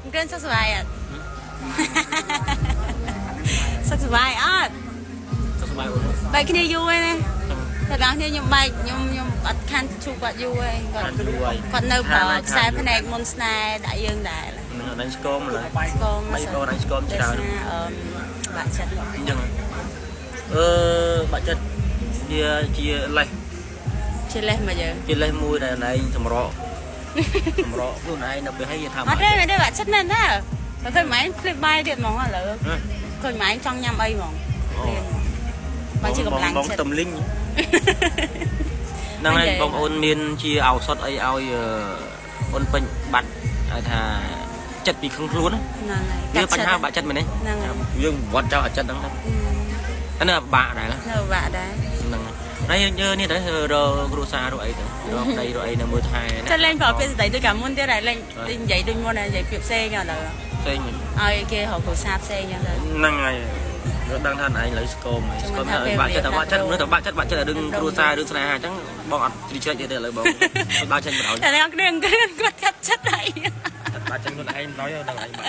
គ្រឿនសុខសប្បាយអត់ សុខសប្បាយអត់ សុខសប្បាយអូន បែកគ្នាយូរហើយណាតែដល់គ្នាខ្ញុំបែកខ្ញុំខ្ញុំអត់ខានជួបគាត់យូរហើយគាត់ ខានយូរហើយ គាត់នៅប្រើខ្សែភ្នែកមុនស្នេហ៍ដាក់យើងដែរ នឹងអត់ស្គមឡើយ ស្គម បីបងអញស្គមច្រើន អឺបាក់ចិត្ត អញ្ចឹងអឺបាក់ចិត្តជាជាលេស ជាលេសមកយើង ជាលេសមួយដែលឯងសម្រកសម្រកខ្លួនឯងដល់ពេលហើយថា អត់ទេមែនទេបាក់ចិត្តមែនទេបើឃើញម៉ែភ្លេចបាយទៀតហ្មងឥឡូវឃើញម៉ែចង់ញ៉ាំអីហ្មងភ្លាមហ្មងបើជាកម្លាំង បង ចិត្ត តំលីងហ្នឹងហើយបងប្អូនមានជាឱសថអីឲ្យអូនពេញបាត់ឲ្យថាចិត្តពីខឹងខ្លួន ហ្នឹងហើយ វាបញ្ហាបាក់ចិត្តមែនទេ ហ្នឹងហើយ យើងវត្តចោលអាចិត្តហ្នឹងទៅអានេះបាក់ដែរ នៅបាក់ដែរ ហ្នឹងហើយយើងនេះទៅរកគ្រួសាររកអីទៅរកប្តីរកអីនៅមើលថែ តែលេងប្រើពាក្យស្ដីដូចកាលមុនទៀតហើយលេងនិយាយដូចមុនហើយនិយាយពាក្យផ្សេងឥឡូវ ផ្សេងមែន ឲ្យគេរកគ្រួសារផ្សេងចឹងទៅ ហ្នឹងហើយរកដឹងថាឯងលើស្គមហើយស្គមហើយបាក់ចិត្តតែបាក់ចិត្តមនុស្សតែបាក់ចិត្តបាក់ចិត្តរឿងគ្រួសាររឿងស្នេហាអញ្ចឹងបងអត់ជ្រីជ្រែកទេឥឡូវបងបាក់ចេញបណ្ដោយ តែអ្នកគ្រឿងគ្រឿងគាត់កាត់ចិត្តហើយ បាក់ចេញខ្លួនឯងបណ្ដោយដល់ឯងបាក់